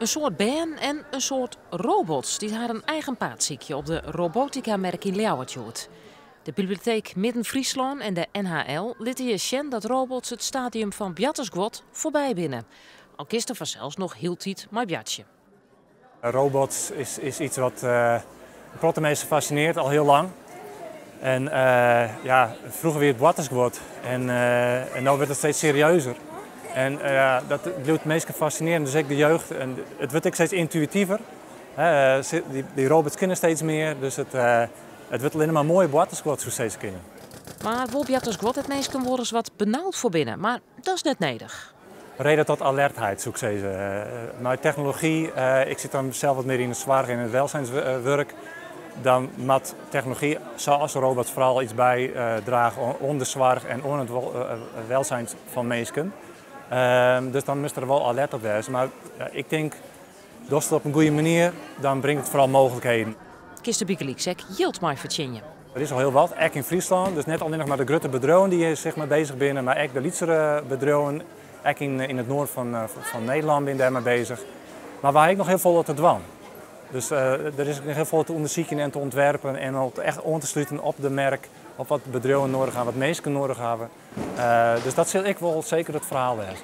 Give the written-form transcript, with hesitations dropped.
In soad bern en in soad robots dy't harren eigen paad sykje op de robotika-merk yn Ljouwert hjoed. De Biblioteek Midden-Fryslân en de NHL litte je sjen dat robots it stadium fan boartersguod foarby binne. Al kinst der fansels noch hieltyd mei boartsje. Robots is iets wat in protte minsken fascinearret al hiel lang. En ja, froeger wie it boartersguod en no wurdt it steeds serieuzer. En dat bliuwt minsken fascinearjen, dus ek de jeugd. En it wurdt ek steeds yntuïtiver. Dy robots kinne steeds mear, dus it wurdt allinnich mar moaier boartersguod, soe sizze kinne. Mar wol boartersguod dêr't minsken wolris wat benaud foar binne, mar dat is net nedich. Reden tot alertheid, soe ik sizze. Mei technology, ik sit dan sels wat mear yn de soarch en it welsynwurk, dan moat technology sa as robots foaral iets bydrage oan de soarch en oan it welsyn fan minsken. Dus dan moatst der wol alert op wêze. Mar ik tink, dochst it op in goede manier, dan bringt it foaral mooglikheden. Kinst der bygelyks ek jild mei fertsjinje. Der is al hiel wat, ek yn Fryslân. Dus net allinnich mar de grutte bedriuwen dy't sich mei beuzich binne, mar ek de lytsere bedriuwen, ek yn it noarden fan Nederlân binne dêrmei beuzich. Mar wy ha ek noch hiel folle te dwaan. Dus der is noch hiel folle te ûndersykjen en te ûntwerpen en om echt oan te sluten op de merk, op wat bedriuwen nedich hawwe, wat minsken nedich hawwe. Dus dat sil ek wol seker it ferhaal wêze.